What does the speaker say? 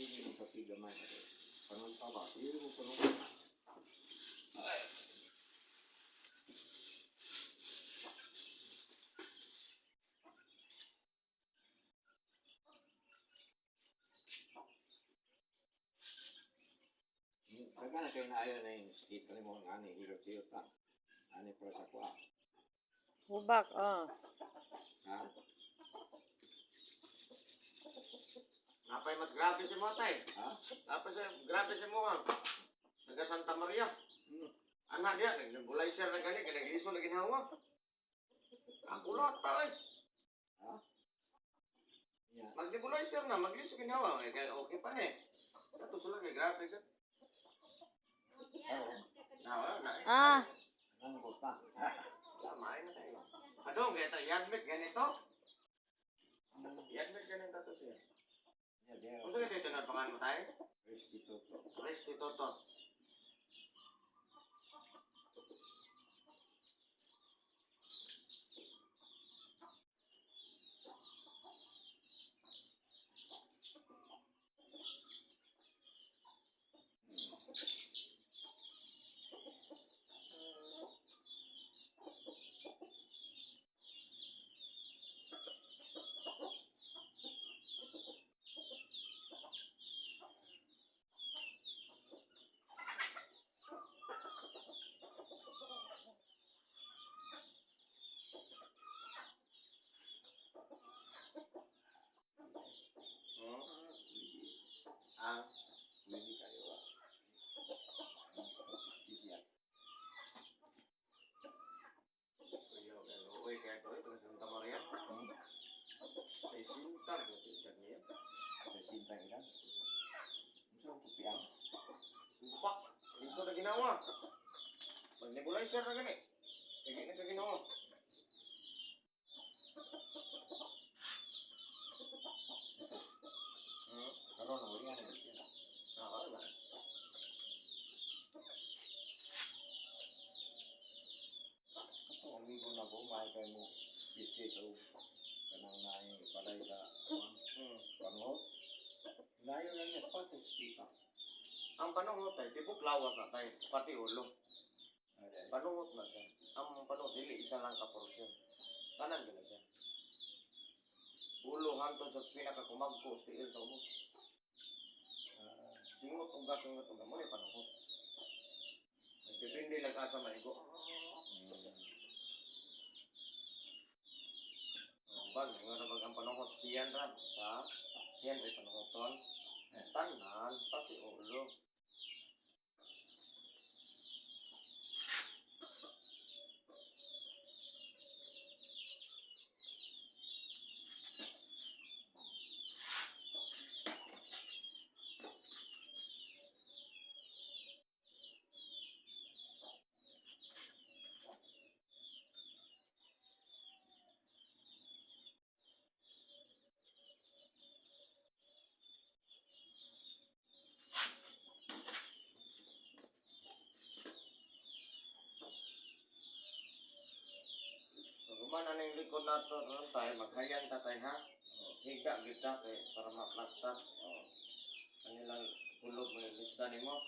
Pwede mo sa gamay na rin. Panong pa ba? Pwede mo panong pa. Taga na kayo na ayaw na yung kita ni mo ang ani, hilot-hilot ta. Ani para sa kuha. Hubak, ah. Ha? Napay mas grabe si mo tay. Ha? Napay sa grabe si mo ha. Taga Santa Maria. Anak niya, nag-nebulizer na gani, kaya nagliso na ginawa. Ang kulot ta eh. Ha? Yeah. Mag-nebulizer na, magliso ginawa. Eh, kaya okay pa na eh. Kato sila kay grabe ka. Oo. Na, wala na eh. Ah. Ang buta. Wala, maayo na tayo. Adong, kaya tayo, i-admit ganito. I-admit ganito to siya. Yeah, there. Kung saan ito tinapangan mo tayo? Restituto. Restituto. Ah, Pwede kayo ah. Bigyan. Uy, uy, kaya ito, ito Santa Maria. Sa isintar, ito edad niya. Sa sintang ilan? Unsa ang kupiang? Upak, liso na ginawa. Mag-nebulizer na gani. Kaya na ka ginawa. Karon wala na bigyan. Ah, wala. Ato amigo na ko may kay mo visit og kanang naay palay sa panghot. Layo lang niya pati kita. Ang panungot ay, tibok lawas na tayo, pati ulo. Panungot na siya. Ang panungot, dili isa lang ka porsyon. Tanan gina siya. Ulo hantod sa pinakakumagko, tiil sa ubos. Ah, Singot uga, singot uga. Muna yung panungot. Nagdepende lang asa maigo. Ang ban, nga na bag ang panungot, tiyan ra. Sa tiyan rin panungoton. Tanan, pati ulo. Pag na yung likod na to, ron tayo, maghayan ta tayo ha. Higa, gita, kay, para maplasta. Oh. Kanilang hulog mo yung isda nimo.